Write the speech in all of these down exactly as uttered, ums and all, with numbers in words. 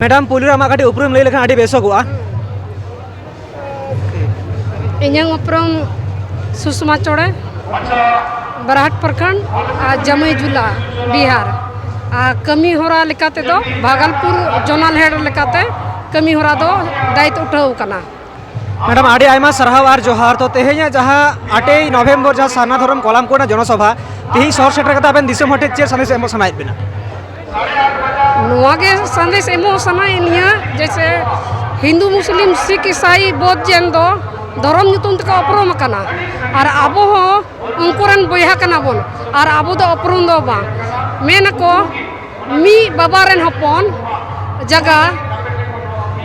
Madam, ᱯᱩᱭᱞᱩ ᱨᱮ ᱟᱢᱟᱜ ᱠᱟᱹᱴᱤᱡ ᱩᱯᱨᱩᱢ ᱞᱟᱹᱭ ᱞᱮᱠᱷᱟᱱ ᱟᱹᱰᱤ ᱵᱮᱥᱚᱜᱚᱜᱼᱟ᱾ ᱤᱧᱟᱹᱝ ᱩᱯᱨᱩᱢ ᱥᱩᱥᱢᱟ ᱪᱚᱬᱮ, ᱵᱟᱨᱟᱦᱟᱴ ᱯᱨᱚᱠᱷᱚᱸᱰ, ᱟᱨ ᱡᱟᱢᱩᱭ ᱡᱩᱞᱟ, ᱵᱤᱦᱟᱨ᱾ ᱟᱨ ᱠᱟᱹᱢᱤ ᱦᱚᱨᱟ ᱞᱮᱠᱟ ᱛᱮᱫᱚ ᱵᱷᱟᱜᱚᱞᱯᱩᱨ ᱡᱚᱱᱟᱞ ᱦᱮᱰ ᱞᱮᱠᱟᱛᱮ ᱠᱟᱹᱢᱤ ᱦᱚᱨᱟ ᱫᱚ ᱫᱟᱭᱤᱛ ᱩᱴᱷᱟᱹᱣ ᱠᱟᱱᱟ᱾ ᱢᱮᱰᱟᱢ, ᱟᱹᱰᱤ ᱟᱭᱢᱟ ᱥᱟᱨᱦᱟᱣ ᱟᱨ ᱡᱚᱦᱟᱨ᱾ ᱛᱚ, ᱛᱮᱦᱮᱧᱟᱜ ᱡᱟᱦᱟᱸ ᱟᱴᱮᱭ ᱱᱚᱵᱷᱮᱢᱵᱚᱨ ᱡᱟᱦᱟᱸ ᱥᱟᱨᱱᱟ ᱫᱷᱚᱨᱚᱢ ᱠᱚᱞᱟᱢ ᱠᱚᱨᱮᱱᱟᱜ ᱡᱚᱱᱚᱥᱚᱵᱷᱟ, ᱛᱮᱦᱮᱧ ᱥᱚᱦᱚᱨ ᱥᱮᱴᱮᱨ ᱠᱟᱛᱮ ᱟᱵᱮᱱ ᱫᱤᱥᱚᱢ ᱦᱚᱲ ᱴᱷᱮᱱ ᱪᱮᱫ ᱥᱟᱸᱫᱮᱥ ᱮᱢᱚᱜ ᱥᱟᱱᱟᱭᱮᱫ ᱵᱮᱱᱟ? ᱱᱚᱣᱟ ᱜᱮ ᱥᱟᱸᱫᱮᱥ ᱮᱢᱚᱜ ᱥᱟᱱᱟᱭᱮᱫ ᱞᱤᱧᱟᱹ, ᱡᱮᱭᱥᱮ ᱦᱤᱱᱫᱩ, ᱢᱩᱥᱞᱤᱢ, ᱥᱤᱠᱷ, ᱤᱥᱟᱭᱤ, ᱵᱳᱫᱷ, ᱡᱮᱱ ᱫᱚ ᱫᱷᱚᱨᱚᱢ ᱧᱩᱛᱩᱢ ᱛᱮᱠᱚ ᱩᱯᱨᱩᱢ ᱟᱠᱟᱱᱟ, ᱟᱨ ᱟᱵᱚ ᱦᱚᱸ ᱩᱱᱠᱩ ᱨᱮᱱ ᱵᱚᱭᱦᱟ ᱠᱟᱱᱟ ᱵᱚᱱ, ᱟᱨ ᱟᱵᱚ ᱫᱚ ᱩᱯᱨᱩᱢ ᱫᱚ ᱵᱟᱝ᱾ ᱢᱮᱱ ᱟᱠᱚ, ᱢᱤᱫ ᱵᱟᱵᱟ ᱨᱮᱱ ᱦᱚᱯᱚᱱ ᱡᱟᱭᱜᱟ,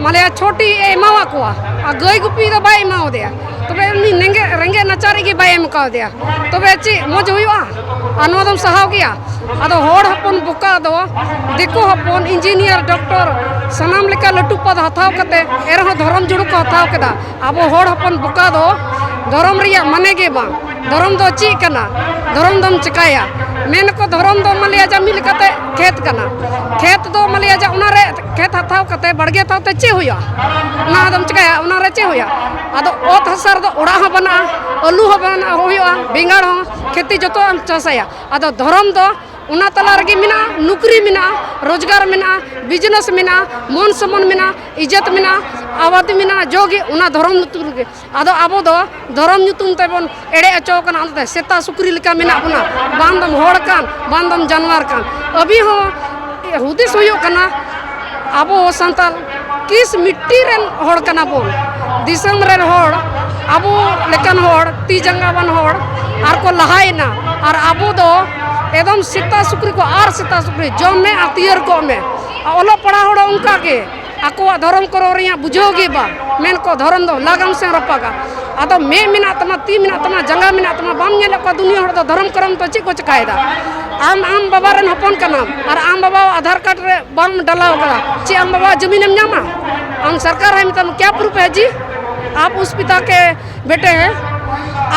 ᱢᱟᱱᱮ, ᱪᱷᱚᱴᱤ ᱮ ᱮᱢᱟᱣᱟᱫ ᱠᱚᱣᱟ, ᱟᱨ ᱜᱟᱹᱭ ᱜᱩᱯᱤ ᱫᱚ ᱵᱟᱭ ᱮᱢᱟᱣᱟᱫᱮᱭᱟ᱾ ᱛᱚᱵᱮ ᱩᱱᱤ ᱨᱮᱸᱜᱮᱡ, ᱨᱮᱸᱜᱮᱡ ᱱᱟᱪᱟᱨ ᱨᱮᱜᱮ ᱵᱟᱭ ᱮᱢ ᱠᱟᱣᱫᱮᱭᱟ, ᱛᱚᱵᱮ ᱪᱮᱫ ᱢᱚᱡᱽ ᱦᱩᱭᱩᱜᱼᱟ? ᱟᱨ ᱱᱚᱣᱟ ᱫᱚᱢ ᱥᱟᱦᱟᱣ ᱜᱮᱭᱟ? ᱟᱫᱚ ᱦᱚᱲ ᱦᱚᱯᱚᱱ ᱵᱚᱠᱟ ᱫᱚ, ᱫᱤᱠᱩ ᱦᱚᱯᱚᱱ ᱤᱧᱡᱤᱱᱤᱭᱟᱨ, ᱰᱚᱠᱴᱚᱨ, ᱥᱟᱱᱟᱢ ᱞᱮᱠᱟ ᱞᱟᱹᱴᱩ ᱯᱚᱫᱽ ᱦᱟᱛᱟᱣ ᱠᱟᱛᱮ, ᱮᱱᱨᱮᱦᱚᱸ ᱫᱷᱚᱨᱚᱢ ᱡᱩᱲᱩ ᱠᱚ ᱦᱟᱛᱟᱣ ᱠᱮᱫᱟ᱾ ᱟᱵᱚ ᱦᱚᱲ ᱦᱚᱯᱚᱱ ᱵᱚᱠᱟ ᱫᱚ ᱫᱷᱚᱨᱚᱢ ᱨᱮᱭᱟᱜ ᱢᱟᱱᱮ ᱜᱮ ᱵᱟᱝ᱾ ᱫᱷᱚᱨᱚᱢ ᱫᱚ ᱪᱮᱫ ᱠᱟᱱᱟ? ᱫᱷᱚᱨᱚᱢ ᱫᱚᱢ ᱪᱤᱠᱟᱹᱭᱟ? ᱢᱮᱱ ᱟᱠᱚ ᱫᱷᱚᱨᱚᱢ ᱫᱚ ᱢᱟᱱᱞᱤᱭᱟ ᱡᱟ ᱢᱤᱫ ᱞᱮᱠᱟᱛᱮ ᱠᱷᱮᱛ ᱠᱟᱱᱟ᱾ ᱠᱷᱮᱛ ᱫᱚ ᱢᱟᱱᱞᱤᱭᱟ ᱡᱟ ᱚᱱᱟ ᱨᱮ ᱠᱷᱮᱛ ᱦᱟᱛᱟᱣ ᱠᱟᱛᱮ, ᱵᱟᱲᱜᱮ ᱦᱟᱛᱟᱣ ᱛᱮ ᱪᱮᱫ ᱦᱩᱭᱩᱜᱼᱟ? ᱚᱱᱟ ᱫᱚᱢ ᱪᱤᱠᱟᱹᱭᱟ? ᱚᱱᱟ ᱨᱮ ᱪᱮᱫ ᱦᱩᱭᱩᱜᱼᱟ? ᱟᱫᱚ ᱚᱛ ᱦᱟᱥᱟ ᱨᱮᱫᱚ ᱚᱲᱟᱜ ᱦᱚᱸ ᱵᱮᱱᱟᱜᱼᱟ, ᱟᱹᱞᱩ ᱦᱚᱸ ᱵᱮᱱᱟᱜ ᱦᱩᱭᱩᱜᱼᱟ, ᱵᱮᱸᱜᱟᱲ ᱦᱚᱸ, ᱠᱷᱮᱛᱤ ᱡᱚᱛᱚᱣᱟᱜ ᱮᱢ ᱪᱟᱥᱟᱭᱟ᱾ ᱟᱫᱚ ᱫᱷᱚᱨᱚᱢ ᱫᱚ ᱚᱱᱟ ᱛᱟᱞᱟ ᱨᱮᱜᱮ ᱢᱮᱱᱟᱜᱼᱟ, ᱱᱩᱠᱨᱤ ᱢᱮᱱᱟᱜᱼᱟ, ᱨᱳᱡᱽᱜᱟᱨ ᱢᱮᱱᱟᱜᱼᱟ, ᱵᱤᱡᱽᱱᱮᱥ ᱢᱮᱱᱟᱜᱼᱟ, ᱢᱚᱱ ᱥᱚᱢᱢᱟᱱ ᱢᱮᱱᱟᱜᱼᱟ, ᱤᱡᱽᱡᱚᱛ ᱢᱮᱱᱟᱜᱼᱟ, ᱟᱵᱟᱫᱤ ᱢᱮᱱᱟᱜᱼᱟ, ᱡᱚᱜᱮ ᱚᱱᱟ ᱫᱷᱚᱨᱚᱢ ᱧᱩᱛᱩᱢ ᱨᱮᱜᱮ᱾ ᱟᱫᱚ ᱟᱵᱚ ᱫᱚ ᱫᱷᱚᱨᱚᱢ ᱧᱩᱛᱩᱢ ᱛᱮᱵᱚᱱ ᱮᱲᱮ ᱦᱚᱪᱚ ᱠᱟᱱᱟ, ᱚᱱᱟᱛᱮ ᱥᱮᱛᱟ ᱥᱩᱠᱨᱤ ᱞᱮᱠᱟ ᱢᱮᱱᱟᱜ ᱵᱚᱱᱟ᱾ ᱵᱟᱝ ᱫᱚᱢ ᱦᱚᱲ ᱠᱟᱱ, ᱵᱟᱝ ᱫᱚᱢ ᱡᱟᱱᱣᱟᱨ ᱠᱟᱱ᱾ ᱟᱹᱵᱤ ᱦᱚᱸ ᱦᱩᱫᱤᱥ ᱦᱩᱭᱩᱜ ᱠᱟᱱᱟ, ᱟᱵᱚ ᱥᱟᱱᱛᱟᱲ ᱠᱤᱥ ᱢᱤᱴᱴᱤ ᱨᱮᱱ ᱦᱚᱲ ᱠᱟᱱᱟ ᱵᱚᱱ᱾ ᱫᱤᱥᱚᱢ ᱨᱮᱱ ᱦᱚᱲ ᱟᱵᱚ ᱞᱮᱠᱟᱱ ᱦᱚᱲ, ᱛᱤ ᱡᱟᱸᱜᱟ ᱵᱟᱱ ᱦᱚᱲ, ᱟᱨ ᱠᱚ ᱞᱟᱦᱟᱭᱮᱱᱟ᱾ ᱟᱨ ᱟᱵᱚ ᱫᱚ ᱮᱠᱫᱚᱢ ᱥᱮᱛᱟ ᱥᱩᱠᱨᱤ ᱠᱚ, ᱟᱨ ᱥᱮᱛᱟ ᱥᱩᱠᱨᱤ ᱡᱚᱢ ᱢᱮ ᱟᱨ ᱛᱤᱭᱟᱹᱨ ᱠᱚᱜ ᱢᱮ᱾ ᱟᱨ ᱚᱞᱚᱜ ᱯᱟᱲᱦᱟᱣ ᱦᱚᱲ ᱚᱱᱠᱟ ᱜᱮ, ᱟᱠᱚᱣᱟᱜ ᱫᱷᱚᱨᱚᱢ ᱠᱚᱨᱚᱢ ᱨᱮᱭᱟᱜ ᱵᱩᱡᱷᱟᱹᱣ ᱜᱮ ᱵᱟᱝ᱾ ᱢᱮᱱ ᱠᱚ ᱫᱷᱚᱨᱚᱢ ᱫᱚ ᱞᱟᱜᱟᱢ ᱥᱮ ᱨᱟᱯᱟᱜᱟ᱾ ᱟᱫᱚ ᱢᱮᱫ ᱢᱮᱱᱟᱜ ᱛᱟᱢᱟ, ᱛᱤ ᱢᱮᱱᱟᱜ ᱛᱟᱢᱟ, ᱡᱟᱸᱜᱟ ᱢᱮᱱᱟᱜ ᱛᱟᱢᱟ, ᱵᱟᱢ ᱧᱮᱞᱮᱫ ᱠᱚᱣᱟ ᱫᱩᱱᱤᱭᱟᱹ ᱦᱚᱲ ᱫᱚ ᱫᱷᱚᱨᱚᱢ ᱠᱚᱨᱚᱢ ᱫᱚ ᱪᱮᱫ ᱠᱚ ᱪᱮᱠᱟᱭᱮᱫᱟ? ᱟᱢ, ᱟᱢ ᱵᱟᱵᱟ ᱨᱮᱱ ᱦᱚᱯᱚᱱ ᱠᱟᱱᱟᱢ, ᱟᱨ ᱟᱢ ᱵᱟᱵᱟᱣᱟᱜ ᱟᱫᱷᱟᱨ ᱠᱟᱨᱰ ᱨᱮ ᱵᱟᱢ ᱰᱟᱞᱟᱣ ᱠᱟᱫᱟ, ᱪᱮᱫ ᱟᱢ ᱵᱟᱵᱟᱣᱟᱜ ᱡᱚᱢᱤᱱᱮᱢ ᱧᱟᱢᱟ? ᱟᱢ ᱥᱚᱨᱠᱟᱨ ᱦᱚᱸᱭ ᱢᱮᱛᱟᱢᱟ, "ᱠᱭᱟ ᱯᱨᱩᱯᱷ ᱦᱮ ᱡᱤ? ᱟᱯ ᱩᱥ ᱯᱤᱛᱟ ᱠᱮ ᱵᱮᱴᱮ ᱦᱮ,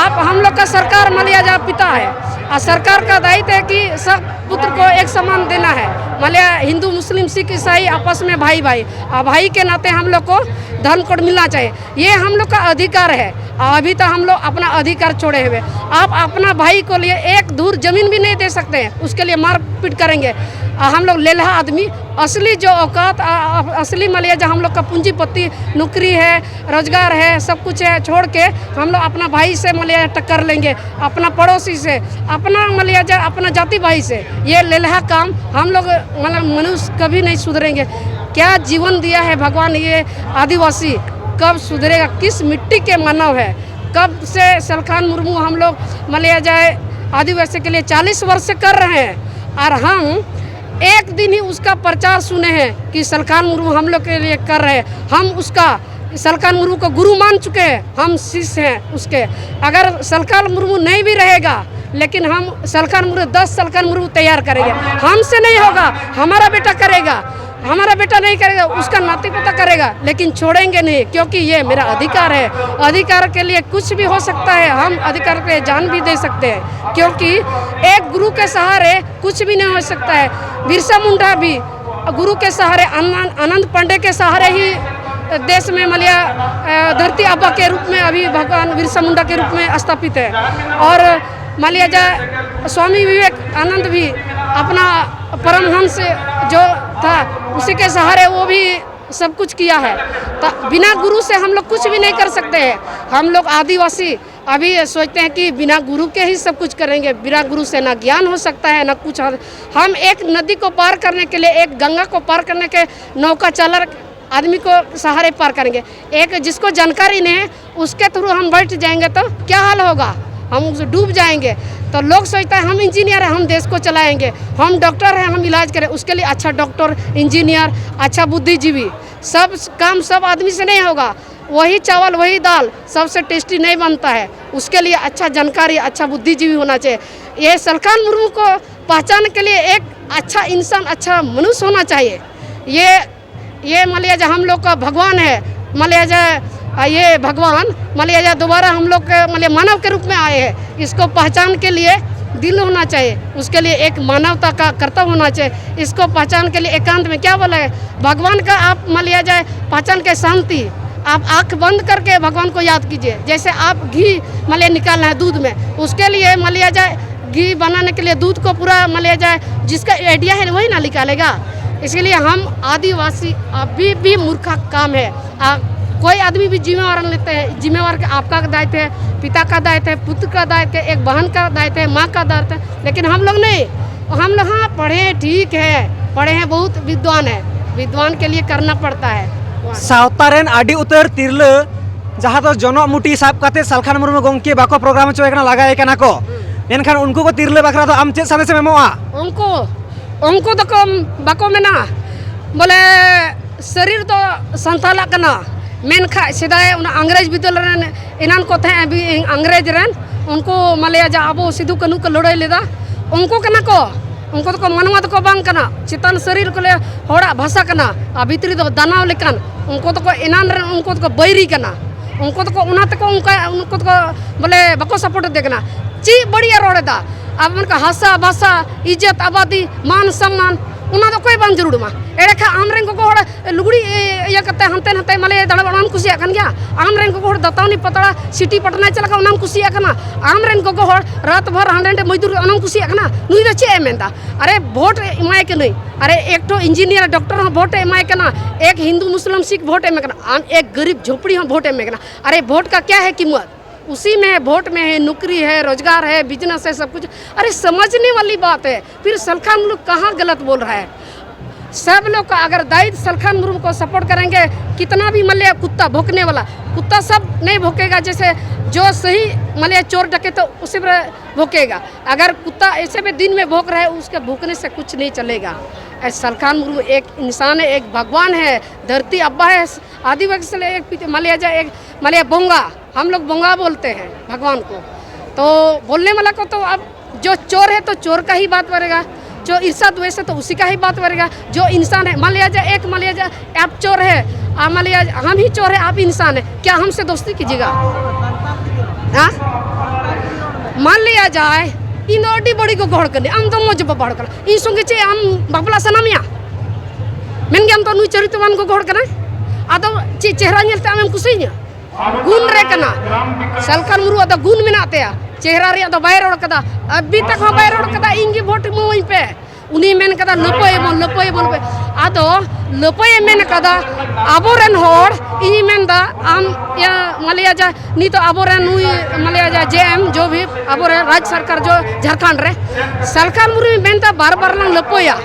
ᱟᱯ ᱦᱟᱢ ᱞᱳᱜ ᱠᱟ ᱥᱚᱨᱠᱟᱨ ᱢᱟᱞᱤᱭᱟ ᱡᱟ ᱯᱤᱛᱟ ᱦᱮ, ᱟᱨ ᱥᱚᱨᱠᱟᱨ ᱠᱟ ᱫᱟᱭᱤᱛ ᱦᱮ ᱠᱤ ᱥᱚᱵ ᱯᱩᱛᱨ ᱠᱚ ᱮᱠ ᱥᱚᱢᱟᱱ ᱫᱮᱱᱟ ᱦᱮ, मान लिया हिंदू, मुस्लिम, सिख, ईसाई आपस में भाई भाई, और भाई के नाते हम लोग को धर्म कोड मिलना चाहिए। ये हम लोग का अधिकार है। अभी तो हम लोग अपना अधिकार छोड़े हुए, आप अपना भाई को लिए एक धूर जमीन भी नहीं दे सकते हैं, उसके लिए मारपीट करेंगे। आ, हम लोग लेल्हा आदमी, असली जो औकात, आ, आ, असली मान लिया जो हम लोग का पूंजीपति, नौकरी है, रोजगार है, सब कुछ है, छोड़ के हम लोग अपना भाई से मान लिया टक्कर लेंगे, अपना पड़ोसी से, अपना मान लिया जाए अपना जाति भाई से। ये लेल्हा काम हम लोग, मतलब, मनुष्य कभी नहीं सुधरेंगे। क्या जीवन दिया है भगवान ये आदिवासी, कब सुधरेगा? किस मिट्टी के मानव है? कब से सलखान मुर्मू हम लोग मान लिया जाए आदिवासी के लिए चालीस वर्ष से कर रहे हैं, और हम एक दिन ही उसका प्रचार सुने हैं कि सलखान मुर्मू हम लोग के लिए कर रहे हैं। हम उसका, सलखान मुर्मू को गुरु मान चुके हैं, हम शिष्य हैं उसके। अगर सलखान मुर्मू नहीं भी रहेगा, लेकिन हम सलखान मुर्मू, दस सलखान मुर्मू तैयार करेंगे। हमसे नहीं होगा, हमारा बेटा करेगा, हमारा बेटा नहीं करेगा, उसका नाती पोता करेगा, लेकिन छोड़ेंगे नहीं, क्योंकि ये मेरा अधिकार है। अधिकार के लिए कुछ भी हो सकता है, हम अधिकार के लिए जान भी दे सकते हैं, क्योंकि एक गुरु के सहारे कुछ भी नहीं हो सकता है। बिरसा मुंडा भी गुरु के सहारे, आनंद, आनंद पांडे के सहारे ही देश में मान लिया, अ, धरती आबा के रूप में अभी भगवान बिरसा मुंडा के रूप में स्थापित है। और मान लिया जाए, स्वामी विवेकानंद भी अपना परमहंस जो था, उसी के सहारे वो भी सब कुछ किया है। तो बिना गुरु से हम लोग कुछ भी नहीं कर सकते हैं। हम लोग आदिवासी अभी ये सोचते हैं कि बिना गुरु के ही सब कुछ करेंगे, बिना गुरु से ना ज्ञान हो सकता है, ना कुछ। हम एक नदी को पार करने के लिए, एक गंगा को पार करने के नौका चालक आदमी को सहारे पार करेंगे। एक जिसको जानकारी नहीं है, उसके थ्रू हम बैठ जाएंगे तो क्या हाल होगा? हम उस डूब जाएंगे। तो लोग सोचता है हम इंजीनियर हैं, हम देश को चलाएंगे, हम डॉक्टर हैं, हम इलाज करें। उसके लिए अच्छा डॉक्टर, इंजीनियर, अच्छा बुद्धिजीवी, सब काम सब आदमी से नहीं होगा। वही चावल, वही दाल सबसे टेस्टी नहीं बनता है। उसके लिए अच्छा जानकारी, अच्छा बुद्धिजीवी होना चाहिए। ये सलखान मुर्मू को पहचान के लिए एक अच्छा इंसान, अच्छा मनुष्य होना चाहिए। ये, ये मान लिया जाए हम लोग का भगवान है, मान लिया जाए, आ, ये भगवान मान लिया जाए दोबारा हम लोग के मान लिया मानव के रूप में आए हैं। इसको पहचान के लिए दिल होना चाहिए, उसके लिए एक मानवता का कर्तव्य होना चाहिए। इसको पहचान के लिए एकांत में क्या बोला है भगवान का, आप मान लिया जाए पहचान के शांति, आप आंख बंद करके भगवान को याद कीजिए। जैसे आप घी मान लिया निकालना है दूध में, उसके लिए मान लिया जाए घी बनाने के लिए दूध को पूरा मान लिया जाए, जिसका आइडिया है वही ना निकालेगा। इसीलिए हम आदिवासी अभी भी मूर्खा काम है। आ, कोई आदमी भी जिम्मेवार लेते हैं, जिम्मेवार का आपका दायित्व है, पिता का दायित्व है, पुत्र का दायित्व है, एक बहन का दायित्व है, माँ का दायित्व है। लेकिन हम लोग नहीं, हम लोग हाँ पढ़े हैं, ठीक है, पढ़े हैं, बहुत विद्वान है, विद्वान के लिए करना पड़ता है। ᱥᱟᱶᱛᱟ ᱨᱮᱱ ᱟᱹᱰᱤ ᱩᱛᱟᱹᱨ ᱛᱤᱨᱞᱟᱹ ᱡᱟᱦᱟᱸ ᱫᱚ ᱡᱚᱱᱚᱜ ᱢᱩᱴᱤ ᱥᱟᱵ ᱠᱟᱛᱮ ᱥᱟᱞᱠᱷᱟᱱ ᱢᱩᱨᱢᱩ ᱜᱚᱢᱠᱮ ᱵᱟᱠᱚ ᱯᱨᱳᱜᱨᱟᱢ ᱦᱚᱪᱚᱭᱮ ᱠᱟᱱᱟ, ᱞᱟᱜᱟᱭᱮ ᱠᱟᱱᱟ ᱠᱚ, ᱢᱮᱱᱠᱷᱟᱱ ᱩᱱᱠᱩ ᱠᱚ ᱛᱤᱨᱞᱟᱹ ᱵᱟᱠᱷᱨᱟ ᱫᱚ ᱟᱢ ᱪᱮᱫ ᱥᱟᱸᱫᱮᱥᱮᱢ ᱮᱢᱚᱜᱼᱟ? ᱩᱱᱠᱩ ᱩᱱᱠᱩ ᱫᱚᱠᱚ ᱵᱟᱠᱚ ᱢᱮᱱᱟ ᱵᱚᱞᱮ ᱥᱟᱹᱨᱤ ᱨᱮᱫᱚ ᱥᱟᱱᱛᱟᱞᱟᱜ ᱠᱟᱱᱟ, ᱢᱮᱱᱠᱷᱟᱡ ᱥᱮᱫᱟᱭ ᱚᱱᱟ ᱤᱝᱨᱮᱡᱽ ᱵᱤᱫᱟᱹᱞ ᱨᱮᱱ ᱮᱱᱟᱱ ᱠᱚ ᱛᱟᱦᱮᱸ ᱤᱝᱨᱮᱡᱽ ᱨᱮᱱ, ᱩᱱᱠᱩ ᱢᱟᱞᱮᱭᱟ ᱡᱟ ᱟᱵᱚ ᱥᱤᱫᱩ ᱠᱟᱹᱱᱦᱩ ᱠᱚ ᱞᱟᱹᱲᱦᱟᱹᱭ ᱞᱮᱫᱟ, ᱩᱱᱠᱩ ᱠᱟᱱᱟ ᱠᱚ᱾ ᱩᱱᱠᱩ ᱫᱚᱠᱚ ᱢᱟᱱᱣᱟ ᱫᱚᱠᱚ ᱵᱟᱝ ᱠᱟᱱᱟ, ᱪᱮᱛᱟᱱ ᱥᱟᱹᱨᱤ ᱨᱮᱠᱚ ᱞᱟᱹᱭᱟ ᱦᱚᱲᱟᱜ ᱵᱷᱟᱥᱟ ᱠᱟᱱᱟ, ᱟᱨ ᱵᱷᱤᱛᱨᱤ ᱫᱚ ᱫᱟᱱᱟᱣ ᱞᱮᱠᱟᱱ᱾ ᱩᱱᱠᱩ ᱫᱚᱠᱚ ᱮᱱᱟᱱ ᱨᱮᱱ ᱩᱱᱠᱩ ᱫᱚᱠᱚ ᱵᱟᱹᱭᱨᱤ ᱠᱟᱱᱟ, ᱩᱱᱠᱩ ᱫᱚᱠᱚ ᱚᱱᱟ ᱛᱮᱠᱚ ᱚᱱᱠᱟ ᱩᱱᱠᱩ ᱫᱚᱠᱚ ᱵᱚᱞᱮ ᱵᱟᱠᱚ ᱥᱟᱯᱳᱨᱴ ᱮᱫ ᱠᱟᱱᱟ᱾ ᱪᱮᱫ ᱵᱟᱹᱲᱤᱡ ᱮ ᱨᱚᱲ ᱮᱫᱟ? ᱟᱵᱚ ᱢᱮᱱᱠᱟ ᱦᱟᱥᱟ ᱵᱷᱟᱥᱟ ᱤᱡᱽᱡᱚᱛ ᱟᱵᱟᱫᱤ ᱢᱟᱱ ᱥᱚᱱᱢᱟᱱ ᱚᱱᱟ ᱫᱚ ᱚᱠᱚᱭ ᱵᱟᱝ ᱡᱟᱹᱨᱩᱲ ᱢᱟ᱾ ᱮᱲᱮ ᱠᱷᱟᱱ ᱟᱢ ᱨᱮᱱ ᱜᱚᱜᱚ ᱦᱚᱲ ᱞᱩᱜᱽᱲᱤ ᱤᱭᱟᱹ ᱠᱟᱛᱮ ᱦᱟᱱᱛᱮ ᱱᱟᱛᱮ ᱢᱟᱞᱮ ᱫᱟᱬᱟ ᱚᱱᱟᱢ ᱠᱩᱥᱤᱭᱟᱜ ᱠᱟᱱ ᱜᱮᱭᱟ? ᱟᱢ ᱨᱮᱱ ᱜᱚᱜᱚ ᱦᱚᱲ ᱫᱟᱛᱟᱣᱱᱤ ᱯᱟᱛᱲᱟ ᱥᱤᱴᱤ ᱯᱟᱴᱱᱟᱭ ᱪᱟᱞᱟᱜ ᱠᱟᱱᱟ ᱚᱱᱟᱢ ᱠᱩᱥᱤᱭᱟᱜ ᱠᱟᱱᱟ? ᱟᱢ ᱨᱮᱱ ᱜᱚᱜᱚ ᱦᱚᱲ ᱨᱟᱛ ᱵᱷᱚᱨ ᱦᱟᱸᱰᱮ ᱱᱟᱸᱰᱮ ᱢᱚᱡᱫᱩᱨ ᱚᱱᱟᱢ ᱠᱩᱥᱤᱭᱟᱜ ᱠᱟᱱᱟ? ᱱᱩᱭ ᱫᱚ ᱪᱮᱫ ᱮ ᱢᱮᱱᱫᱟ? ᱟᱨᱮ ᱵᱷᱳᱴ ᱮᱢᱟᱭ ᱠᱟᱹᱱᱟᱹᱧ, ᱟᱨᱮ ᱮᱠ ᱴᱷᱚ ᱤᱧᱡᱤᱱᱤᱭᱟᱨ ᱰᱚᱠᱴᱚᱨ ᱦᱚᱸ ᱵᱷᱳᱴ ᱮ ᱮᱢᱟᱭ ᱠᱟᱱᱟ, ᱮᱠ ᱦᱤᱱᱫᱩ ᱢᱩᱥᱞᱤᱢ ᱥᱤᱠᱷ ᱵᱷᱳᱴ ᱮ ᱮᱢᱟᱭ ᱠᱟᱱᱟ, ᱟᱢ ᱮᱠ ᱜᱟᱨᱤᱵ ᱡᱷᱚᱯᱲᱤ ᱦᱚᱸ ᱵᱷᱳᱴ ᱮ ᱮᱢᱟᱭ ᱠᱟᱱᱟ᱾ अरे वोट का क्या है कीमत? उसी में है, वोट में है, नौकरी है, रोजगार है, बिजनेस है, सब कुछ। अरे समझने वाली बात है। फिर सलखान मुलुक कहाँ गलत बोल रहा है? सब लोग का अगर दायित्व सलखान मुर्मू को सपोर्ट करेंगे, कितना भी मान लिया कुत्ता भौंकने वाला कुत्ता सब नहीं भौंकेगा। जैसे जो सही मान लिया चोर डकैत तो उसी पर भौंकेगा। अगर कुत्ता ऐसे में दिन में भौंक रहा है, उसके भौंकने से कुछ नहीं चलेगा। ऐ सलखान मुर्मू एक इंसान है, एक भगवान है, धरती अब्बा है, आदिवासी से एक पीछे मान लिया जाए, एक मान लिया बोंगा, हम लोग बोंगा बोलते हैं भगवान को। तो बोलने वाला को तो अब जो चोर है तो चोर का ही बात बढ़ेगा, जो ईर्षा द्वेष है तो उसी का ही बात बढ़ेगा, जो इंसान है मान लिया जाए, एक मान लिया जाए आप चोर है, आ, मान लिया हम ही चोर है, आप इंसान है, क्या हमसे दोस्ती कीजिएगा? हाँ, मान लिया जाए ᱤᱧ ᱫᱚ ᱟᱹᱰᱤ ᱵᱟᱹᱲᱤᱡ ᱜᱚᱜᱚ ᱦᱚᱲ ᱠᱟᱹᱱᱟᱹᱧ᱾ ᱟᱢ ᱫᱚ ᱢᱚᱡᱽ ᱵᱟᱵᱟ ᱦᱚᱲ ᱠᱟᱱᱟ᱾ ᱤᱧ ᱥᱚᱸᱜᱮ ᱪᱮᱫ ᱟᱢ ᱵᱟᱯᱞᱟ ᱥᱟᱱᱟ ᱢᱮᱭᱟ? ᱢᱮᱱ ᱜᱮᱭᱟᱢ ᱛᱚ, ᱱᱩᱭ ᱪᱚᱨᱤᱛᱨᱚᱵᱟᱱ ᱜᱚᱜᱚ ᱦᱚᱲ ᱠᱟᱱᱟᱭ᱾ ᱟᱫᱚ ᱪᱮᱫ ᱪᱮᱦᱨᱟ ᱧᱮᱞ ᱛᱮ ᱟᱢᱮᱢ ᱠᱩᱥᱤᱭᱤᱧᱟ? ᱜᱩᱱ ᱨᱮ ᱠᱟᱱᱟ᱾ ᱥᱟᱞᱠᱷᱟᱱ ᱢᱩᱨᱢᱩᱣᱟᱜ ᱫᱚ ᱜᱩᱱ ᱢᱮᱱᱟᱜ ᱛᱟᱭᱟ᱾ ᱪᱮᱦᱨᱟ ᱨᱮᱭᱟᱜ ᱫᱚ ᱵᱟᱭ ᱨᱚᱲ ᱠᱟᱫᱟ᱾ ᱟᱵᱤ ᱛᱟᱠ ᱦᱚᱸ ᱵᱟᱭ ᱨᱚᱲ ᱠᱟᱫᱟ, "ᱤᱧ ᱜᱮ ᱵᱷᱳᱴ ᱮᱢᱟᱹᱧ ᱯᱮ᱾" ᱩᱱᱤ ᱢᱮᱱ ᱠᱟᱫᱟ, "ᱞᱟᱹᱯᱟᱹᱭ ᱟᱵᱚᱱ, ᱞᱟᱹᱯᱟᱹᱭ ᱟᱵᱚᱱ ᱯᱮ᱾" ᱟᱫᱚ ᱞᱟᱹᱯᱟᱹᱭᱮ ᱢᱮᱱ ᱠᱟᱫᱟ, ᱟᱵᱚᱨᱮᱱ ᱦᱚᱲ, ᱤᱧᱤᱧ ᱢᱮᱱᱫᱟ, ᱟᱢ ᱤᱭᱟᱹ ᱢᱟᱞᱮᱭᱟ ᱡᱟ ᱱᱤᱛᱚᱜ ᱟᱵᱚᱨᱮᱱ ᱱᱩᱭ ᱢᱟᱞᱮᱭᱟ ᱡᱟ ᱡᱮ ᱮᱢ ᱡᱚ ᱵᱷᱤ ᱟᱵᱚᱨᱮᱱ ᱨᱟᱡᱽ ᱥᱚᱨᱠᱟᱨ ᱡᱚ ᱡᱷᱟᱲᱠᱷᱚᱸᱰ ᱨᱮ ᱥᱟᱞᱠᱷᱟᱱ ᱢᱩᱨᱢᱩᱭ ᱢᱮᱱᱫᱟ, ᱵᱟᱨ ᱵᱟᱨ ᱞᱟᱝ ᱞᱟᱹᱯᱟᱹᱭᱟ,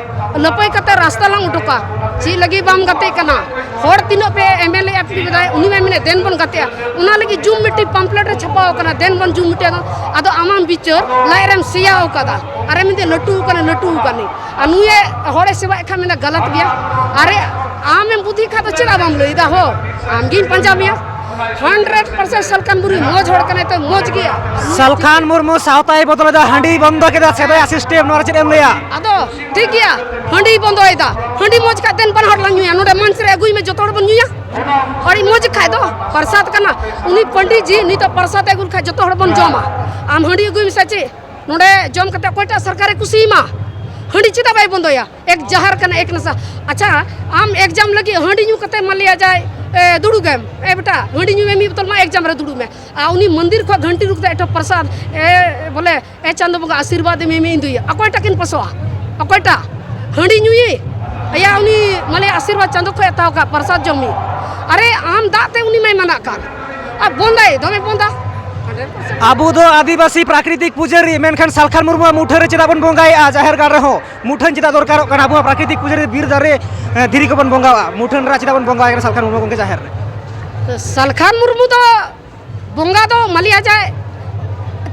ᱞᱟᱹᱯᱟᱹᱭ ᱠᱟᱛᱮ ᱨᱟᱥᱛᱟ ᱞᱟᱝ ᱩᱰᱩᱠᱟ᱾ ᱪᱮᱫ ᱞᱟᱹᱜᱤᱫ ᱵᱟᱢ ᱜᱟᱛᱮᱜ ᱠᱟᱱᱟ? ᱦᱚᱲ ᱛᱤᱱᱟᱹᱜ ᱯᱮ ᱮᱢ ᱮᱞ ᱮ ᱮᱯ ᱠᱮᱫᱟᱭ, ᱩᱱᱤ ᱢᱟ ᱢᱮᱱᱮᱫ ᱫᱮᱱ ᱵᱚᱱ ᱜᱟᱛᱮᱜᱼᱟ᱾ ᱚᱱᱟ ᱞᱟᱹᱜᱤᱫ ᱡᱩᱢ ᱢᱤᱴᱤᱝ ᱯᱟᱢᱯᱞᱮᱴ ᱨᱮ ᱪᱷᱟᱯᱟᱣ ᱟᱠᱟᱱᱟ, ᱫᱮᱱ ᱵᱚᱱ ᱡᱩᱢ ᱢᱤᱴᱤᱝ᱾ ᱟᱫᱚ ᱟᱢᱟᱜ ᱵᱤᱪᱟᱹᱨ ᱞᱟᱡ ᱨᱮᱢ ᱥᱮᱭᱟᱣ ᱠᱟᱫᱟ, ᱟᱨᱮ ᱢᱮᱱᱫᱟ ᱞᱟᱹᱴᱩ ᱠᱟᱱᱟ, ᱞᱟᱹᱴᱩ ᱠᱟᱱᱟ᱾ ᱟᱨ ᱱᱩᱭᱮ ᱦᱚᱲᱮ ᱥᱮᱵᱟᱭᱮᱫ ᱠᱷᱟᱱ ᱢᱮᱱᱫᱟ ᱜᱟᱞᱟᱛ ᱜᱮᱭᱟ᱾ ᱟᱨᱮ ᱟᱢᱮᱢ ᱵᱩᱫᱷᱤ ᱠᱷᱟᱱ ᱫᱚ ᱪᱮᱫᱟᱜ ᱵᱟᱢ ᱞᱟᱹᱭᱫᱟ ᱦᱳ? ᱟᱢᱜᱤᱧ ᱯᱟᱸᱡᱟ ᱢᱮᱭᱟ᱾ ᱦᱟᱱᱰᱨᱮᱰ ᱯᱟᱨᱥᱮᱱᱴ ᱥᱟᱞᱠᱷᱟᱱ ᱢᱩᱨᱢᱩ ᱢᱚᱡᱽ ᱦᱚᱲ ᱠᱟᱱᱟᱭ ᱛᱚ ᱢᱚᱡᱽ ᱜᱮᱭᱟ᱾ ᱥᱟᱞᱠᱷᱟᱱ ᱢᱩᱨᱢᱩ ᱥᱟᱶᱛᱟᱭ ᱵᱚᱫᱚᱞᱮᱫᱟ, ᱦᱟᱺᱰᱤᱭ ᱵᱚᱱᱫᱚ ᱠᱮᱫᱟ, ᱥᱮᱫᱟᱭᱟᱜ ᱥᱤᱥᱴᱮᱢ, ᱱᱚᱣᱟ ᱨᱮ ᱪᱮᱫ ᱮᱢ ᱞᱟᱹᱭᱟ? ᱟᱫᱚ ᱴᱷᱤᱠ ᱜᱮᱭᱟ, ᱦᱟᱺᱰᱤᱭ ᱵᱚᱱᱫᱚᱭᱮᱫᱟ, ᱦᱟᱺᱰᱤ ᱢᱚᱡᱽ ᱠᱷᱟᱡ ᱫᱮᱱ ᱵᱟᱱᱟ ᱦᱚᱲ ᱞᱟᱝ ᱧᱩᱭᱟ, ᱱᱚᱰᱮ ᱢᱚᱧᱪ ᱨᱮ ᱟᱹᱜᱩᱭ ᱢᱮ, ᱡᱚᱛᱚ ᱦᱚᱲ ᱵᱚᱱ ᱧᱩᱭᱟ᱾ ᱟᱹᱰᱤ ᱢᱚᱡᱽ ᱠᱷᱟᱡ ᱫᱚ ᱯᱨᱚᱥᱟᱫ ᱠᱟᱱᱟ, ᱩᱱᱤ ᱯᱚᱱᱰᱤᱛ ᱡᱤ ᱱᱤᱛᱚᱜ ᱯᱨᱚᱥᱟᱫ ᱮ ᱟᱹᱜᱩ ᱞᱮᱠᱷᱟᱡ ᱡᱚᱛᱚ ᱦᱚᱲ ᱵᱚᱱ ᱡᱚᱢᱟ᱾ ᱟᱢ ᱦᱟᱺᱰᱤ ᱟᱹᱜᱩᱭ ᱢᱮᱥᱮ ᱪᱮᱫ? ᱱᱚᱰᱮ ᱡᱚᱢ ᱠᱟᱛᱮ ᱚᱠᱚᱭᱴᱟᱜ ᱥᱚᱨᱠᱟᱨᱮ ᱠᱩᱥᱤᱭᱟᱢᱟ? ᱦᱟᱺᱰᱤ ᱪᱮᱫᱟᱜ ᱵᱟᱭ ᱵᱚᱱᱫᱚᱭᱟ? ᱮᱠ ᱡᱟᱦᱟᱨ ᱠᱟᱱᱟ, ᱮᱠ ᱱᱟᱥᱟ᱾ ᱟᱪᱪᱷᱟ, ᱟᱢ ᱮᱠᱡᱟᱢ ᱞᱟᱹᱜᱤᱫ ᱦᱟᱺᱰᱤ ᱧᱩ ᱠᱟᱛᱮ ᱢᱟᱱ ᱞᱤᱭᱟ ᱡᱟᱭ, ᱮ, ᱫᱩᱲᱩᱵ ᱮᱢ, ᱮ ᱵᱮᱴᱟ, ᱦᱟᱺᱰᱤ ᱧᱩ ᱢᱮ ᱢᱤᱫ ᱵᱳᱛᱚᱞ ᱢᱟ, ᱮᱠᱡᱟᱢ ᱨᱮ ᱫᱩᱲᱩᱵ ᱢᱮ᱾ ᱟᱨ ᱩᱱᱤ ᱢᱚᱱᱫᱤᱨ ᱠᱷᱚᱱ ᱜᱷᱟᱱᱴᱤ ᱨᱩ ᱠᱟᱛᱮ ᱮᱴᱷᱚ ᱯᱨᱚᱥᱟᱫ, ᱮ, ᱵᱚᱞᱮ, ᱮ ᱪᱟᱸᱫᱚ ᱵᱚᱸᱜᱟ ᱟᱥᱤᱨᱵᱟᱫᱽ ᱮᱢᱟᱹᱧ ᱢᱮ ᱤᱧ ᱫᱚ ᱤᱭᱟᱹ᱾ ᱚᱠᱚᱭᱴᱟᱜ ᱠᱤᱱ ᱯᱟᱥᱚᱜᱼᱟ? ᱚᱠᱚᱭᱴᱟᱜ? ᱦᱟᱺᱰᱤ ᱧᱩᱭᱤᱡ? ᱟᱭᱟ ᱩᱱᱤ ᱢᱟᱱᱮ ᱟᱥᱤᱨᱵᱟᱫᱽ ᱪᱟᱸᱫᱚ ᱠᱷᱚᱱ ᱦᱟᱛᱟᱣ ᱠᱟᱜ ᱯᱨᱚᱥᱟᱫ ᱡᱚᱢᱤᱡ᱾ ᱟᱨᱮ ᱟᱢ ᱫᱟᱜ ᱛᱮ ᱩᱱᱤ ᱢᱟᱭ ᱢᱟᱱᱟᱜ ᱠᱟᱱ᱾ ᱟᱨ ᱵᱚᱱᱫᱟᱭ, ᱫᱚᱢᱮ ᱵᱚᱱᱫᱟ᱾ ᱟᱵᱚ ᱫᱚ ᱟᱹᱫᱤᱵᱟᱹᱥᱤ ᱯᱨᱟᱠᱨᱤᱛᱤᱠ ᱯᱩᱡᱟᱹᱨᱤ, ᱢᱮᱱᱠᱷᱟᱱ ᱥᱟᱞᱠᱷᱟᱱ ᱢᱩᱨᱢᱩᱣᱟᱜ ᱢᱩᱴᱷᱟᱹᱱ ᱨᱮ ᱪᱮᱫᱟᱜ ᱵᱚᱱ ᱵᱚᱸᱜᱟᱭᱮᱫᱼᱟ ᱡᱟᱦᱮᱨ ᱜᱟᱲ ᱨᱮᱦᱚᱸ? ᱢᱩᱴᱷᱟᱹᱱ ᱪᱮᱫᱟᱜ ᱫᱚᱨᱠᱟᱨᱚᱜ ᱠᱟᱱᱟ? ᱟᱵᱚᱣᱟᱜ ᱯᱨᱟᱠᱨᱤᱛᱤᱠ ᱯᱩᱡᱟᱹᱨᱤ ᱵᱤᱨ ᱫᱟᱨᱮ, ᱮ, ᱫᱷᱤᱨᱤ ᱠᱚᱵᱚᱱ ᱵᱚᱸᱜᱟᱣᱟᱜᱼᱟ, ᱢᱩᱴᱷᱟᱹᱱ ᱨᱮ ᱪᱮᱫᱟᱜ ᱵᱚᱱ ᱵᱚᱸᱜᱟᱣᱟᱭ ᱠᱟᱱᱟ ᱥᱟᱞᱠᱷᱟᱱ ᱢᱩᱨᱢᱩ ᱜᱚᱢᱠᱮ ᱡᱟᱦᱮᱨ ᱨᱮ? ᱥᱟᱞᱠᱷᱟᱱ ᱢᱩᱨᱢᱩ ᱫᱚ ᱵᱚᱸᱜᱟ ᱫᱚ ᱢᱟᱞᱤᱭᱟ ᱡᱟᱭ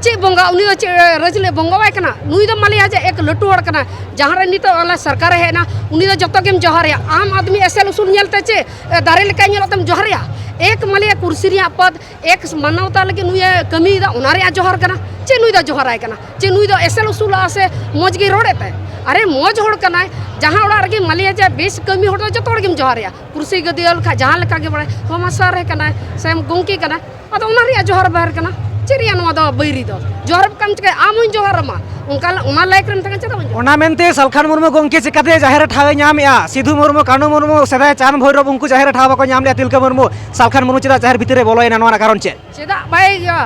ᱪᱮᱫ ᱵᱚᱸᱜᱟ? ᱩᱱᱤ ᱫᱚ ᱪᱮᱫ ᱨᱟᱡᱽ ᱞᱮ ᱵᱚᱸᱜᱟᱣᱟᱭ ᱠᱟᱱᱟ? ᱱᱩᱭ ᱫᱚ ᱢᱟᱞᱤᱭᱟ ᱡᱟᱭ ᱮᱠ ᱞᱟᱹᱴᱩ ᱦᱚᱲ ᱠᱟᱱᱟ, ᱡᱟᱦᱟᱸ ᱨᱮ ᱱᱤᱛᱚᱜ ᱟᱞᱮ ᱥᱚᱨᱠᱟᱨᱮ ᱦᱮᱡ ᱮᱱᱟ, ᱩᱱᱤ ᱫᱚ ᱡᱚᱛᱚ ᱜᱮᱢ ᱡᱚᱦᱟᱨ ᱟᱭᱟ᱾ ᱟᱢ ᱟᱫᱢᱤ ᱮᱥᱮᱞ ᱩᱥᱩᱞ ᱧᱮᱞ ᱛᱮ ᱪᱮᱫ, ᱮ, ᱫᱟᱨᱮ ᱞᱮᱠᱟᱭ ᱧᱮᱞᱚᱜ ᱛᱮᱢ ᱡᱚᱦᱟᱨ ᱟᱭᱟ? ᱮᱠ ᱢᱟᱞᱤᱭᱟ ᱠᱩᱨᱥᱤ ᱨᱮᱭᱟᱜ ᱯᱚᱫᱽ, ᱮᱠ ᱢᱟᱱᱚᱣᱛᱟ ᱞᱟᱹᱜᱤᱫ ᱱᱩᱭᱮ ᱠᱟᱹᱢᱤᱭᱮᱫᱟ, ᱚᱱᱟ ᱨᱮᱭᱟᱜ ᱡᱚᱦᱟᱨ ᱠᱟᱱᱟ᱾ ᱪᱮᱫ ᱱᱩᱭ ᱫᱚ ᱡᱚᱦᱟᱨᱟᱭ ᱠᱟᱱᱟ? ᱪᱮᱫ ᱱᱩᱭ ᱫᱚ ᱮᱥᱮᱞ ᱩᱥᱩᱞᱚᱜᱼᱟ ᱥᱮ ᱢᱚᱡᱽ ᱜᱮ ᱨᱚᱲᱮᱫ ᱛᱟᱭ? ᱟᱨᱮ ᱢᱚᱡᱽ ᱦᱚᱲ ᱠᱟᱱᱟᱭ, ᱡᱟᱦᱟᱸ ᱚᱲᱟᱜ ᱨᱮᱜᱮ ᱢᱟᱞᱤᱭᱟ ᱡᱟᱭ ᱵᱮᱥ ᱠᱟᱹᱢᱤ ᱦᱚᱲ ᱫᱚ ᱡᱚᱛᱚ ᱦᱚᱲ ᱜᱮᱢ ᱡᱚᱦᱟᱨ ᱟᱭᱟ᱾ ᱠᱩᱨᱥᱤ ᱜᱟᱹᱫᱤᱭᱟᱹ ᱞᱮᱠᱷᱟᱡ ᱡᱟᱦᱟᱸ ᱞᱮᱠᱟ ᱜᱮ ᱵᱟᱲᱟᱭ, ᱦᱚᱸ ᱢᱟᱥᱴᱟᱨ ᱨᱮ ᱠᱟᱱᱟᱭ ᱥᱮ ᱜᱚᱢᱠᱮ ᱠᱟᱱᱟᱭ, ᱟᱫᱚ ᱚᱱᱟ ᱨᱮᱭᱟᱜ ᱡᱚᱦᱟᱨ ᱵᱟᱦᱮᱨ ᱠᱟᱱᱟ᱾ ᱪᱮᱫ ᱨᱮᱭᱟᱜ ᱱᱚᱣᱟ ᱫᱚ ᱵᱟᱹᱭᱨᱤ ᱫᱚ? ᱡᱚᱦᱟᱨ ᱠᱟᱢ ᱪᱤᱠᱟᱹᱭᱟ? ᱟᱢ ᱦᱚᱧ ᱡᱚᱦᱟᱨ ᱟᱢᱟ᱾ ᱚᱱᱠᱟ ᱚᱱᱟ ᱞᱟᱭᱤᱠ ᱨᱮᱢ ᱛᱟᱦᱮᱸ ᱠᱟᱱᱟ, ᱪᱮᱫᱟᱜ ᱵᱟᱹᱧ ᱡᱚᱦᱟᱨ? ᱚᱱᱟ ᱢᱮᱱᱛᱮ ᱥᱟᱞᱠᱷᱟᱱ ᱢᱩᱨᱢᱩ ᱜᱚᱢᱠᱮ ᱪᱤᱠᱟᱹᱛᱮ ᱡᱟᱦᱮᱨ ᱨᱮ ᱴᱷᱟᱶ ᱮ ᱧᱟᱢᱮᱜᱼᱟ? ᱥᱤᱫᱷᱩ ᱢᱩᱨᱢᱩ, ᱠᱟᱹᱱᱩ ᱢᱩᱨᱢᱩ, ᱥᱮᱫᱟᱭ ᱪᱟᱸᱫᱽ ᱵᱷᱳᱭᱨᱚᱵ ᱩᱱᱠᱩ ᱡᱟᱦᱮᱨ ᱨᱮ ᱴᱷᱟᱶ ᱵᱟᱠᱚ ᱧᱟᱢ ᱞᱮᱜᱼᱟ, ᱛᱤᱞᱠᱟᱹ ᱢᱩᱨᱢᱩ, ᱥᱟᱞᱠᱷᱟᱱ ᱢᱩᱨᱢᱩ ᱪᱮᱫᱟᱜ ᱡᱟᱦᱮᱨ ᱵᱷᱤᱛᱤᱨ ᱨᱮ ᱵᱚᱞᱚᱭᱮᱱᱟ? ᱱᱚᱣᱟ ᱨᱮᱱᱟᱜ ᱠᱟᱨᱚᱱ ᱪᱮᱫ? ᱪᱮᱫᱟᱜ ᱵᱟᱭ ᱤᱭᱟᱹ?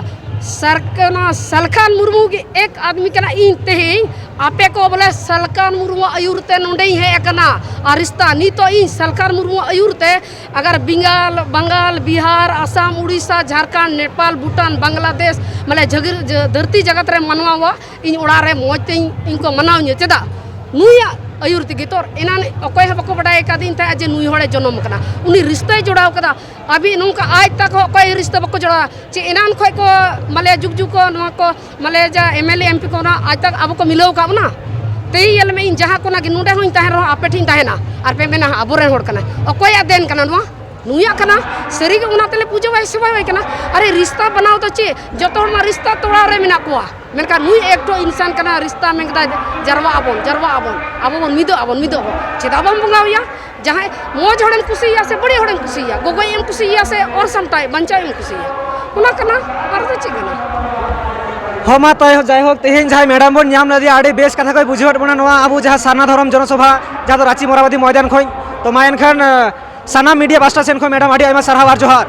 ᱥᱟᱨᱠ-, ᱱᱚᱣᱟ ᱥᱟᱞᱠᱷᱟᱱ ᱢᱩᱨᱢᱩ ᱜᱮ ᱮᱠ ᱟᱫᱢᱤ ᱠᱟᱱᱟ᱾ ᱤᱧ ᱛᱮᱦᱮᱧ ᱟᱯᱮ ᱠᱚ ᱵᱚᱞᱮ ᱥᱟᱞᱠᱷᱟᱱ ᱢᱩᱨᱢᱩ ᱟᱹᱭᱩᱨ ᱛᱮ ᱱᱚᱸᱰᱮᱧ ᱦᱮᱡ ᱟᱠᱟᱱᱟ᱾ ᱟᱨ ᱨᱤᱥᱛᱟ ᱱᱤᱛᱚᱜ ᱤᱧ ᱥᱟᱞᱠᱷᱟᱱ ᱢᱩᱨᱢᱩ ᱟᱹᱭᱩᱨ ᱛᱮ ᱟᱜᱟᱨ ᱵᱮᱝᱜᱟᱞ, ᱵᱟᱝᱜᱟᱞ, ᱵᱤᱦᱟᱨ, ᱟᱥᱟᱢ, ᱩᱲᱤᱥᱥᱟ, ᱡᱷᱟᱲᱠᱷᱚᱸᱰ, ᱱᱮᱯᱟᱞ, ᱵᱷᱩᱴᱟᱱ, ᱵᱟᱝᱞᱟᱫᱮᱥ, ᱢᱟᱱᱮ ᱡᱷᱟᱹᱜᱤᱨ-, ᱡᱟᱹ-, ᱫᱷᱟᱹᱨᱛᱤ ᱡᱟᱠᱟᱛ ᱨᱮ ᱢᱟᱱᱣᱟᱣᱟᱜ ᱤᱧ ᱚᱲᱟᱜ ᱨᱮ ᱢᱚᱡᱽ ᱛᱮᱧ, ᱤᱧ ᱠᱚ ᱢᱟᱱᱟᱣ ᱤᱧᱟᱹ᱾ ᱪᱮᱫᱟᱜ? ᱱᱩᱭᱟᱜ ᱟᱹᱭᱩᱨ ᱛᱮᱜᱮ ᱛᱚ᱾ ᱮᱱᱟᱱ ᱚᱠᱚᱭ ᱦᱚᱸ ᱵᱟᱠᱚ ᱵᱟᱰᱟᱭ ᱟᱠᱟᱫᱤᱧ ᱛᱟᱦᱮᱸᱫ ᱡᱮ ᱱᱩᱭ ᱦᱚᱲᱮ ᱡᱚᱱᱚᱢ ᱟᱠᱟᱱᱟ, ᱩᱱᱤ ᱨᱤᱥᱛᱟᱭ ᱡᱚᱲᱟᱣ ᱠᱟᱫᱟ᱾ ᱟᱹᱵᱤ ᱱᱚᱝᱠᱟ ᱟᱡ ᱛᱟᱠ ᱦᱚᱸ ᱚᱠᱚᱭ ᱨᱤᱥᱛᱟ ᱵᱟᱠᱚ ᱡᱚᱲᱟᱣᱟ᱾ ᱪᱮ ᱮᱱᱟᱱ ᱠᱷᱚᱡ ᱠᱚ ᱢᱟᱞᱮ ᱡᱩᱜᱽ ᱡᱩᱜᱽ ᱠᱚ ᱱᱚᱣᱟ ᱠᱚ ᱢᱟᱞᱮ ᱡᱟ M L A, M P ᱠᱚ ᱚᱱᱟ ᱟᱡ ᱛᱟᱠ ᱟᱵᱚ ᱠᱚ ᱢᱤᱞᱟᱹᱣ ᱟᱠᱟᱫ ᱵᱚᱱᱟ᱾ ᱛᱮᱭ ᱧᱮᱞ ᱢᱮ, ᱤᱧ ᱡᱟᱦᱟᱸ ᱠᱚᱱᱟ ᱜᱮ ᱱᱚᱰᱮ ᱦᱚᱸᱧ ᱛᱟᱦᱮᱱ ᱨᱮᱦᱚᱸ ᱟᱯᱮ ᱴᱷᱮᱱ ᱛᱟᱦᱮᱱᱟ᱾ ᱟᱨ ᱯᱮ ᱢᱮᱱᱟ, "ᱦᱟᱸ, ᱟᱵᱚᱨᱮᱱ ᱦᱚᱲ ᱠᱟᱱᱟ᱾" ᱚᱠᱚᱭᱟᱜ ᱫᱮᱱ ᱠᱟᱱᱟ ᱱᱚᱣᱟ? ᱱᱩᱭᱟᱜ ᱠᱟᱱᱟ᱾ ᱥᱟᱹᱨᱤ ᱜᱮ ᱚᱱᱟ ᱛᱮᱞᱮ ᱯᱩᱡᱟᱹ ᱵᱟᱭ ᱥᱮᱵᱟ ᱵᱟᱭ ᱠᱟᱱᱟ᱾ ᱟᱨᱮ ᱨᱤᱥᱛᱟ ᱵᱟᱱᱟᱣ ᱫᱚ ᱪᱮᱫ? ᱡᱚᱛᱚ ᱦᱚᱲ ᱢᱟ ᱨᱤᱥᱛᱟ ᱛᱚᱲᱟᱣ ᱨᱮ ᱢᱮᱱᱟᱜ ᱠᱚᱣᱟ᱾ ᱢᱮᱱᱠᱷᱟᱱ ᱱᱩᱭ ᱮᱠᱴᱚ ᱤᱱᱥᱟᱱ ᱠᱟᱱᱟ, ᱨᱤᱥᱛᱟ ᱢᱮᱱ ᱠᱮᱫᱟᱭ, ᱡᱟᱨᱣᱟᱜ ᱟᱵᱚᱱ, ᱡᱟᱨᱣᱟᱜ ᱟᱵᱚᱱ, ᱟᱵᱚ ᱵᱚᱱ ᱢᱤᱫᱚᱜ ᱟᱵᱚᱱ, ᱢᱤᱫᱚᱜ ᱟᱵᱚᱱ᱾ ᱪᱮᱫᱟᱜ ᱵᱟᱢ ᱵᱚᱸᱜᱟᱣᱟᱭᱟ? ᱡᱟᱦᱟᱸᱭ ᱢᱚᱡᱽ ᱦᱚᱲᱮᱢ ᱠᱩᱥᱤᱭᱟᱭᱟ ᱥᱮ ᱵᱟᱹᱲᱤᱡ ᱦᱚᱲᱮᱢ ᱠᱩᱥᱤᱭᱟᱭᱟ? ᱜᱚᱜᱚᱡ ᱮᱢ ᱠᱩᱥᱤᱭᱟᱭᱟ ᱥᱮ ᱚᱨ ᱥᱟᱢᱴᱟᱣ ᱵᱟᱧᱪᱟᱣ ᱮᱢ ᱠᱩᱥᱤᱭᱟᱭᱟ? ᱚᱱᱟ ᱠᱟᱱᱟ, ᱟᱨ ᱫᱚ ᱪᱮᱫ ᱠᱟᱱᱟ? ᱦᱚᱸ, ᱢᱟ ᱛᱟᱭ, ᱡᱟᱭᱦᱳᱠ, ᱛᱮᱦᱮᱧ ᱡᱟᱦᱟᱸᱭ ᱢᱮᱰᱟᱢ ᱵᱚᱱ ᱧᱟᱢ ᱞᱮᱫᱮᱭᱟ, ᱟᱹᱰᱤ ᱵᱮᱥ ᱠᱟᱛᱷᱟ ᱠᱚᱭ ᱵᱩᱡᱷᱟᱹᱣᱮᱫ ᱵᱚᱱᱟ ᱱᱚᱣᱟ ᱟᱵᱚ ᱡᱟᱦᱟᱸ ᱥᱟᱨᱱᱟ ᱫᱷᱚᱨᱚᱢ ᱡᱚᱱᱚᱥᱚᱵᱷᱟ, ᱡᱟᱦᱟᱸ ᱫᱚ ᱨᱟᱸᱪᱤ ᱢᱚᱨᱟᱵᱟᱫᱤ ᱢᱚᱭᱫᱟᱱ ᱠᱷᱚᱱ᱾ ᱛᱚ ᱢᱟ ᱮᱱᱠᱷᱟᱱ, ᱟᱸ, ᱥᱟᱱᱟᱢ ᱢᱤᱰᱤᱭᱟ ᱯᱟᱥᱴᱟ ᱥᱮᱱ ᱠᱷᱚᱱ ᱢᱮᱰᱟᱢ ᱟᱹᱰᱤ ᱟᱭᱢᱟ ᱥᱟᱨᱦᱟᱣ ᱟᱨ ᱡᱚᱦᱟᱨ᱾